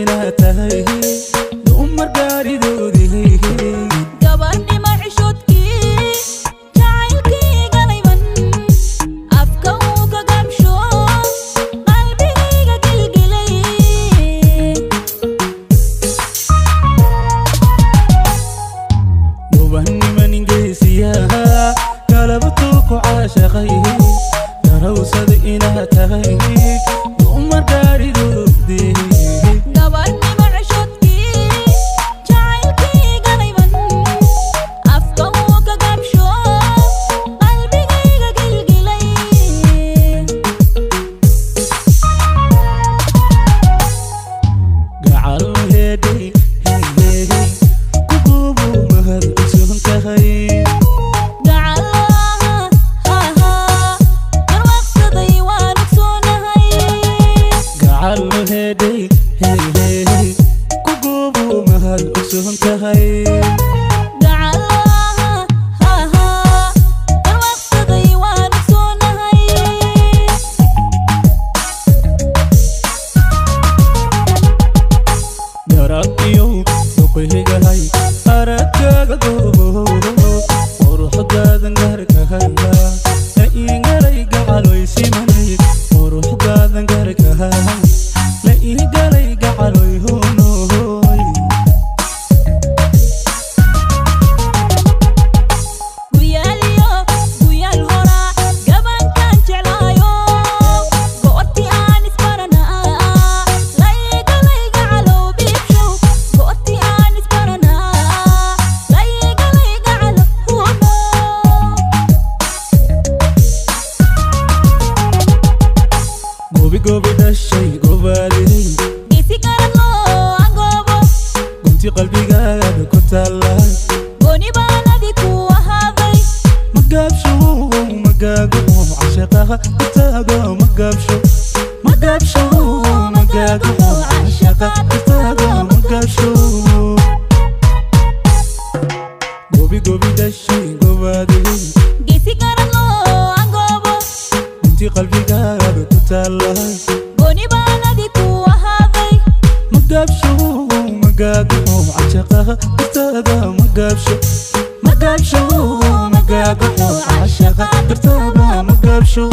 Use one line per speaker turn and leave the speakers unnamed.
Inaad tahay dumar gaaridoodii.
Gabarnimo xishoodkii jacaylkii galayban afka uu ka gabsho qalbigayga gilgilay.
Gobannima ningeesiyaha kalabatuu ku caashaqay, garawsada inaad tahay dumar gaaridoodii.
Gabarnimo xishoodkii jacaylkii galayban afka uu ka gabsho qalbigayga gilgilay.
Gacal heedhay hehehe kugubu mahad cusub tahay.
Garwaaqsaday waan ogsoonahay.
Gacal heedhay hehehe kugubu mahad cusub tahay.
Garwaaqsaday waan ogsoonahay.
Garabkiyow duqeygahay aragkaaga goobo quruxdaadan garkahaya la iigalay gacaloy simanay, quruxdaadan garkahay la iigalay gacaloy hunoy.
Guyaaliyo guyaal horaa gabankaan jeclaayo goortii aan isbaranaa laygalayga calow biibshow, goortii aan isbaranaa laygalayga calow huno.
Gobi gobi dhashay gobaadey.
Geesi garan loo angoobo.
Gunti qalbigaaga ku taalla.
Gooni baanadi ku ahaaday.
Magaabsho magaago cashaqaha kutaago, magaabsho magaabsho magaago cashaqa kutaago, magaabsho. Gobi gobi dhashay gobaadey.
Geesi garan loo angoobo.
Gunti qalbigaaga ku taalla.
Gooni baanadi ku ahaaday.
Magaabsho magaago cashaqaha kutaago, magaabsho magaabsho magaago cashaqa kutaago, magaabsho.